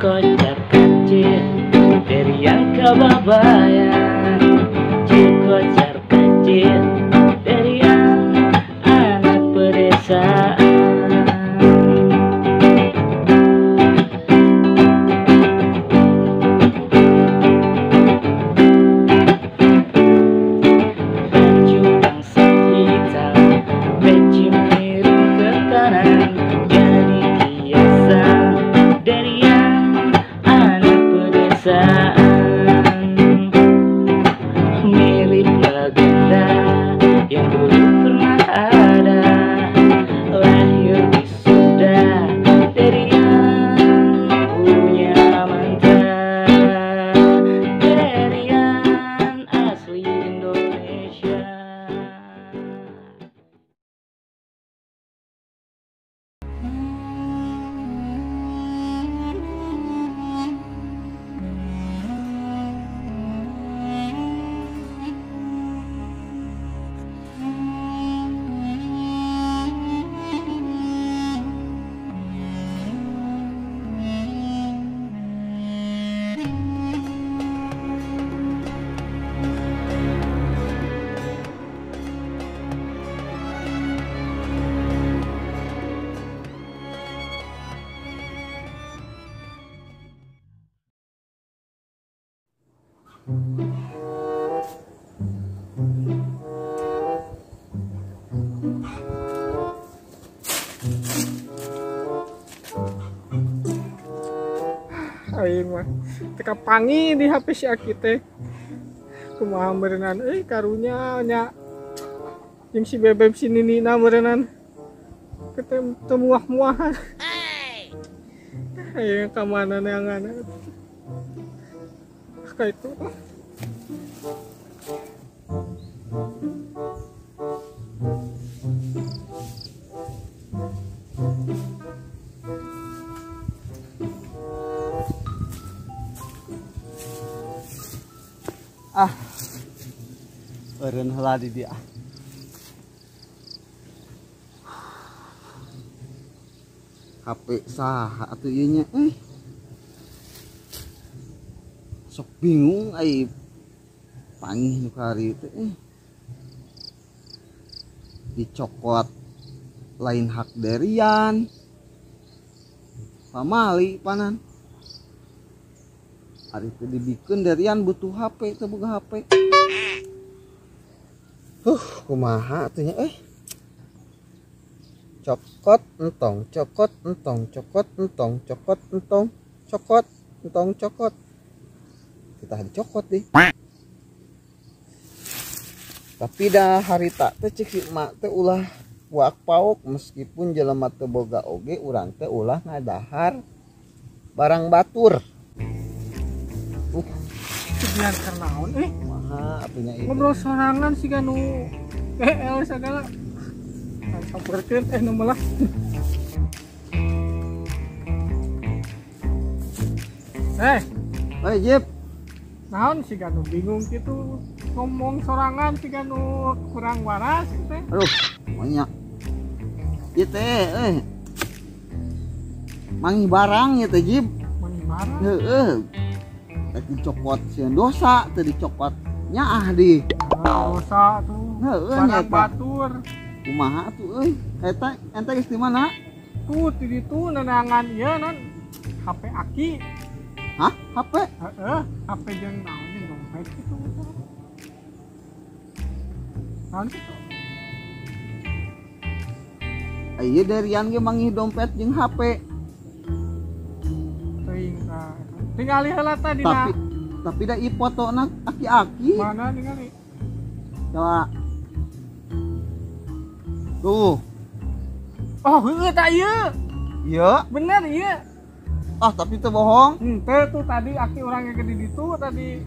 kocar kacir dari yang kebabayan, kocar kacir dari yang anak pedesaan. Baju bangsa hitam, peci miring ke kanan, jadi kiasan dari yang anak pedesaan. Mirip legenda yang dulu pernah ada, lahir di Sunda dari yang punya mantra, dari yang asli Indonesia. Aing mah teka pangi di HP si Aki teh. Kumaha meureunnan euy karunya nya jeung si Bebeb si Ninina meureunnan. Ketemu teu muah-muahan. Aing ka mana neangan. Ka itu. Ah, eureun heula di dia. HP saha atuh ieu nya euy. Sok bingung ai pangih nu kari teh Dicokot lain hak derian. Pamali panan. Hari itu dibikeun derian butuh HP teu boga HP. Kumaha atuh nya euy. Cokot entong, cokot entong, cokot entong, cokot entong, cokot entong, cokot. Kita dicokot deh. Tapi dah harita teh cek si emak teh ulah puak pauk meskipun jelema teu boga oge urang teh ulah ngadahar barang batur. Biar kernaon Maha atunya itu. Ngobrol sorangan sih nu GL segala. Samperkeun nu melah. Oi Jip. Naon sih nu bingung gitu ngomong sorangan sih nu kurang waras teh. Aduh, banyak. Ieu teh manggih barang ieu teh Jip. Manggih barang. Heeh. Teh dicokot sieun dosa, teh dicokot nyaah di. Dosa tuh. Heeh, barang batur. Kumaha atuh euy? Eta ente geus di mana? Tuh di ditu nenangan ieu non HP Aki. Hah? HP? Heeh, HP jeung naon jeung dompet kitu. Naon kitu? Ieu derian ge manggih dompet jeung HP. Teuing tah. Tingali heula tah dina. Tapi da ieu fotona aki-aki. Mana ningali? Coba. Tuh. Oh, heueuh tah ieu. Ieu? Bener ieu. Ah, tapi teu bohong. Henteu tuh tadi aki urang yang di ditu tadi.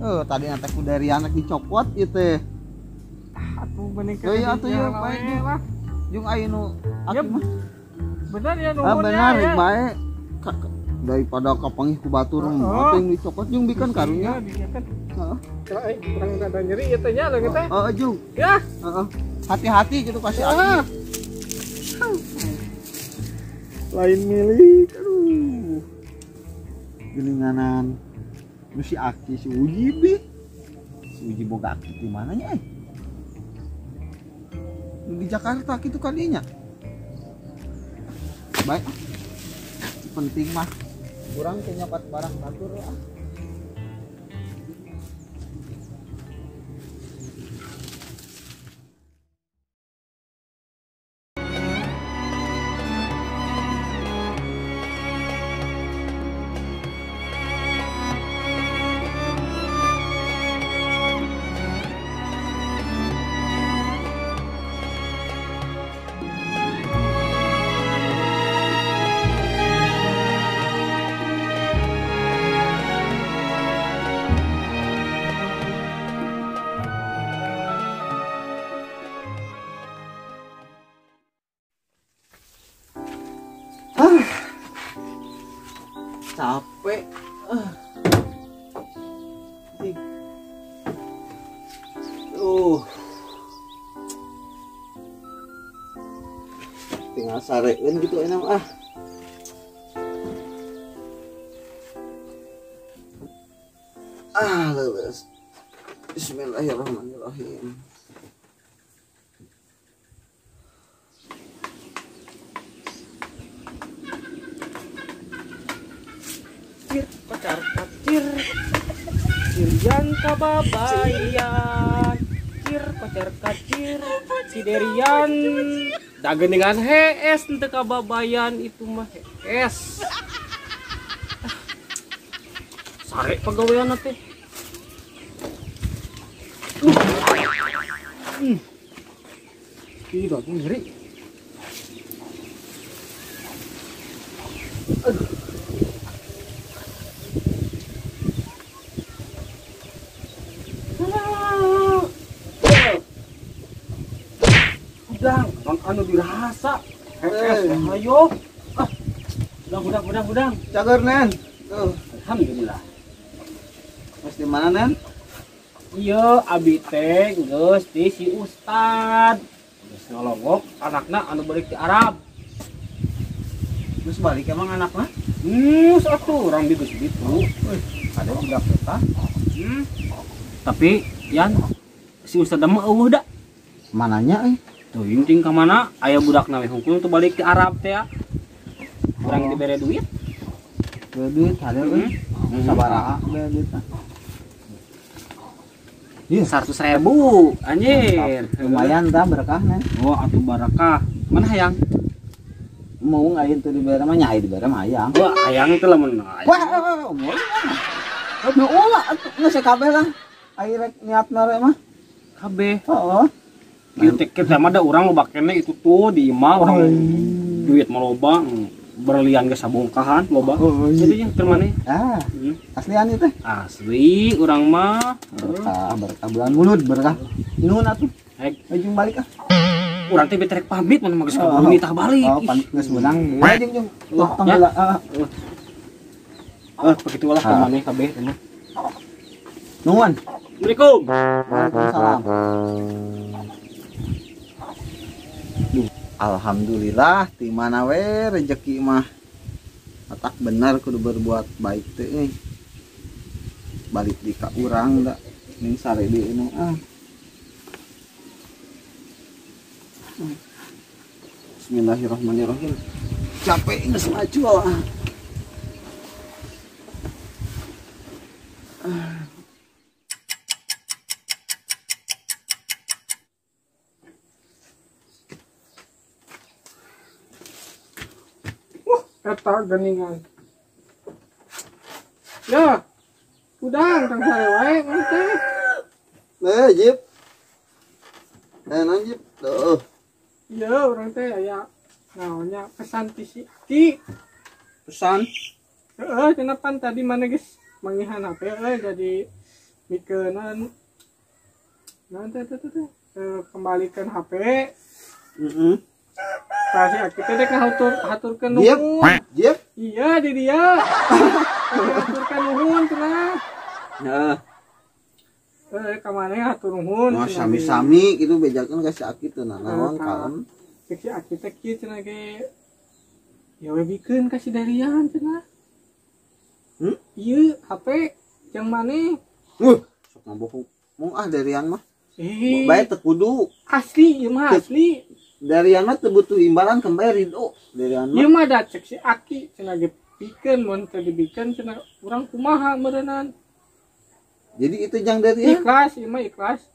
Tadi teh ku derian rek dicokot ieu teh. Ah, atuh bening ke. Heueuh atuh ieu bae lah. Jeung aya nu aki mah. Bener ya nuhun. Ah, bener ya. Bae. Daripada kapanggih ku batur mah teh dicokot jeung bikeun karunya. Heeh. Kurang rada nyeri ieu teh nya leungeun teh. Heeh, jeung. Ya. Heeh. Hati-hati gitu kasih aki. Lain milik. Aduh. Geuninganan nu si Aki si Uji bi. Si Uji boga Aki di mana nya eh? Di Jakarta gitu kalinya. Baik. Penting mah kurang teh nyopat barang batur ah. Capek. Tinggal sareun gitu enak ah. Ah, lulus. Bismillahirrahmanirrahim. Kocar kacir, Sirian kababayan, cir kocar kacir, si Derian dageningan hees teu kababayan itu mah hees. Sare pagawean teh. Tidak ngeri. Aduh. Udang, bang anu dirasa. Hees, ayo. Ah. Udang. Cager, Nen. Tuh, alhamdulillah. Mas di mana, Nen? Iya, abi teh geus di si Ustad. Geus ngalongok anakna anu balik di Arab. Geus balik emang anakna? Geus atuh, urang di geus ditu. Wih, ada budak eta. Tapi Yan, si Ustad mah eueuh da. Mananya euy? Tuh ting ka mana aya budakna we hungkul tuh balik ke Arab teh ya. Urang dibere duit. Bere duit ada euy. Sabaraha bere duitna? Ieu 100.000 anjir. Lumayan tah berkah nen. Oh atuh barakah. Mana hayang? Mau aing teu dibere mah nya aya dibere mah hayang. Wah, hayang teh lamun. Wah, moal. Nu ulah atuh geus kabeh lah. Ai rek niatna re mah. Kabeh. Heeh. Kita mah da urang loba keneh itu tuh di imah urang duit mah loba berlian ge sabongkahan loba. Jadi nya keur maneh? Ah. Aslian ieu teh? Asli urang mah. Berkah, berkah bulan mulud berkah. Nuhun atuh. Hek, ujung balik ah. Urang teh betrek pamit mun mah geus kaburu tah balik. Oh, pamit geus meunang. Ya jeung jeung. Tong heula. Heeh. Begitu lah ka maneh kabeh teh mah. Nuhun. Assalamualaikum. Waalaikumsalam. Alhamdulillah di mana we rezeki mah otak benar kudu berbuat baik teh euy. Balik di ka urang da ning sare di nu ah. Bismillahirrahmanirrahim. Capek geus maju ah. Eta geningan. Ya. Udang tang sare wae mun teh. Eh, Jip. Eh, naon Jip? Tuh. Iya, urang teh aya naonnya pesan ti si Aki. Pesan? Heeh, cenah pan tadi mana geus mangihan HP euy jadi mikeunan naon teh teh teh kembalikan HP. Heeh. Tah si Aki teh dek haturkeun nuhun. Jip? Iya, di dia. Haturkeun nuhun cenah. Heeh. Ka maneh hatur nuhun. Oh, sami-sami kitu bejakeun ka si Aki teh nanaon kalem. Cek si Aki teh kieu cenah ge. Ya we bikeun ka si Darian cenah. Ieu HP yang mana? Sok ngabohong. Mung ah Derian mah. Bae teu kudu. Asli ieu mah asli. Derian mah teu butuh imbalan kembali ridho. Derian mah. Ieu mah da cek si Aki cenah ge pikeun mun teu dibikeun cenah urang kumaha meureunnan. Jadi itu jang Derian. Ikhlas ieu mah ikhlas.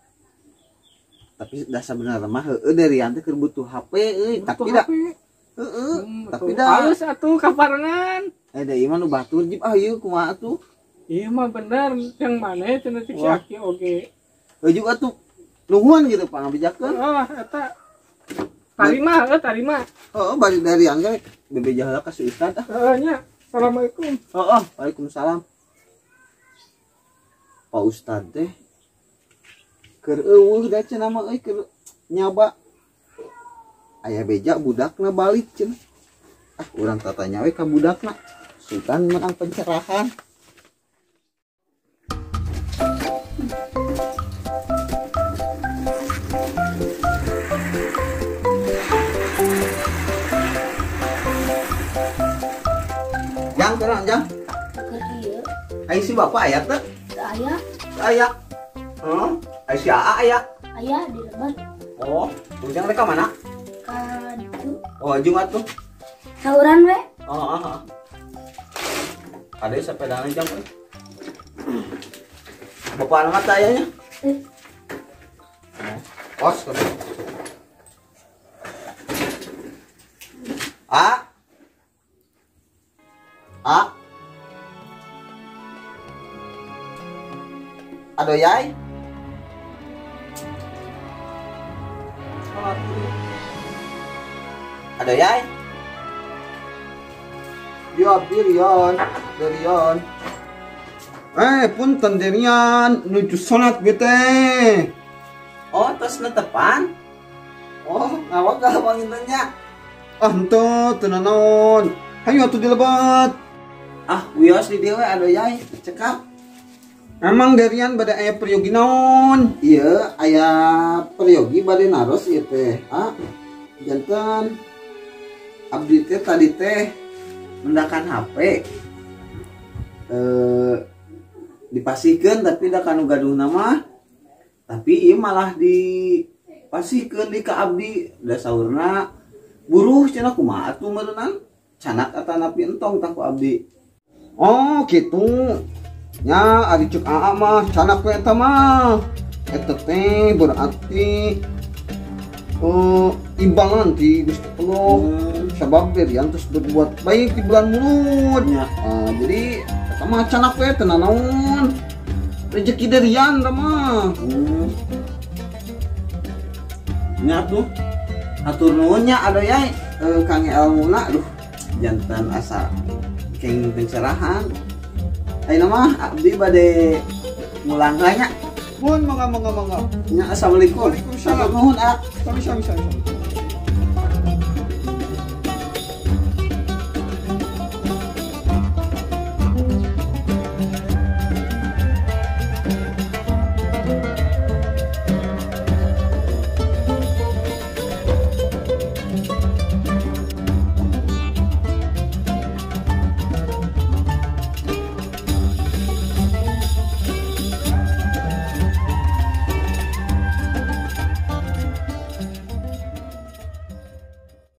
Tapi dah sebenarnya mah heueuh Derian teh keur butuh HP euy, tapi da heeh, tapi da halus atuh kaparengan. Da ieu mah nu batur jip ah ieu kumaha atuh? Ieu mah bener yang mana cenah cek si Aki oge. Heuh juga atuh nuhun gitu pangabejakeun. Oh, eta tarima heuh tarima. Heeh, bari Derian ge bebeja heula ka si Ustad ah. Heeh nya. Assalamualaikum. Heeh, waalaikumsalam. Pak Ustad teh keur eueuh da cenah mah euy keur nyaba aya beja budakna balik cenah. Ah urang tatanya we ka budakna sultan menang pencerahan. Jang terang jang. Keur ieu. Ai si bapak aya teu? Teu aya. Teu aya. Heeh. Ai si Aa aya. Aya di lebat. Oh, ujang rek ka mana? Ka ditu. Oh, jeung atuh. Sauran we. Oh, heeh. Ade sepedana jang euy. Bapak mah teh aya nya? Kos kos. A. A. Aduh yai. Ada yai. Yo Derian, Derian. Punten Derian, nuju salat bete. Oh, tos netepan. Oh, ngawak gak pangintennya. Ah, henteu teu nanaon. Hayu atuh dilebat. Ah, wios di dieu we ado yai, cekap. Emang Derian bade aya peryogi naon? Iya, aya peryogi bade naros ieu teh. Ah, janten abdi teh tadi teh mendakan HP. Dipasihkeun tapi da kanu gaduhna mah. Tapi ieu malah dipasihkeun di ka abdi da saurna buruh cenah kumaha atuh meureunnan? Canak atanapi entong tah ku abdi. Oh, kitu. Nya ari ceuk Aa mah canak we eta mah. Eta teh berarti imbangan di Gusti Allah. Sabab Derian terus berbuat baik di bulan Mulud. Ya. Jadi eta mah canak we teu nanaon. Rezeki Derian da mah. Nya tuh. Hatur nuhun nya ado yai kang elmuna aduh jantan asa keng pencerahan. Ayeuna mah abdi bade mulang nya. Mun mangga mangga mangga. Nya assalamualaikum. Waalaikumsalam. Nuhun ah. Sami sami sami.